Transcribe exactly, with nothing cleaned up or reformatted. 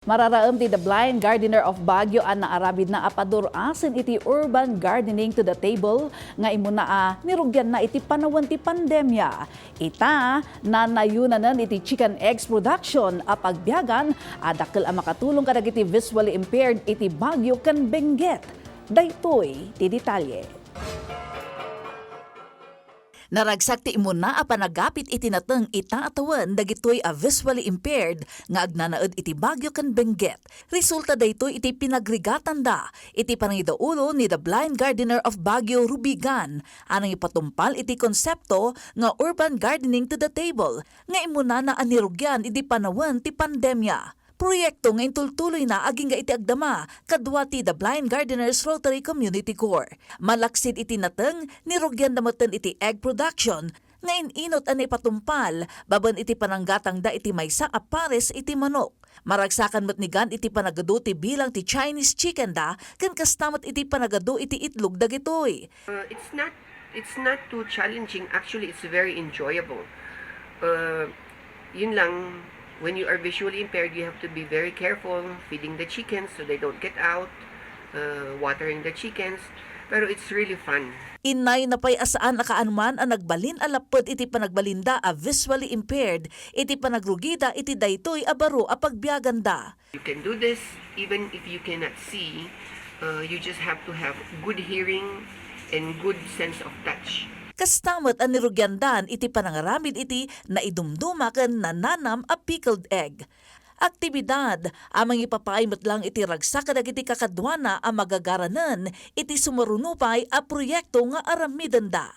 Mararaem ti The Blind Gardener of Baguio a naaramidna a padur-asen iti urban gardening to the table nga immuna a nirugianna iti panawen ti pandemia. Ita, nanayonanen iti chicken eggs production a pagbiagan a dakkel a makatulong kadagiti visually impaired iti Baguio ken Benguet. Daytoy ti detalye. Naragsak ti immuna a panagapit iti nateng ita a tawen dagitoy a visually impaired nga agnanaed iti Baguio ken Benguet. Resulta daytoy iti pinagrigatanda iti panangidaulo ni The Blind Gardener of Baguio Rubigan a nangipatungpal iti konsepto nga urban gardening to the table nga immunana a nirugian idi panawen ti pandemia. Proyekto nga intultuloyna agingga iti agdama kadua ti The Blind Gardeners Rotary Community Corps. Malaksid iti nateng, nirugianda metten iti egg production nga in-inut a naipatungpal babaen iti pananggatangda iti maysa a pares iti manok. Maragsakan met ni Gan iti panagadu ti bilang ti Chinese chicken da ken kasta met iti panagadu iti itlog dagitoy. Uh, it's not it's not too challenging. Actually, it's very enjoyable. Uh, yun lang, when you are visually impaired, you have to be very careful feeding the chickens so they don't get out, uh, watering the chickens. Pero it's really fun. Innayon na pay a saan a kaanuman a nagbalin a lapped iti panagbalinda a visually impaired iti panagrugida iti daytoy a baro a pagbiaganda. You can do this even if you cannot see. Uh, you just have to have good hearing and good sense of touch. Kasta met a nirugiandan iti panangaramid iti naidumduma ken nananam a pickled egg. Aktibidad a mangipapaay met lang iti ragsak kadagiti kakaduana a magagaranen iti sumaruno pay a proyekto nga aramidenda.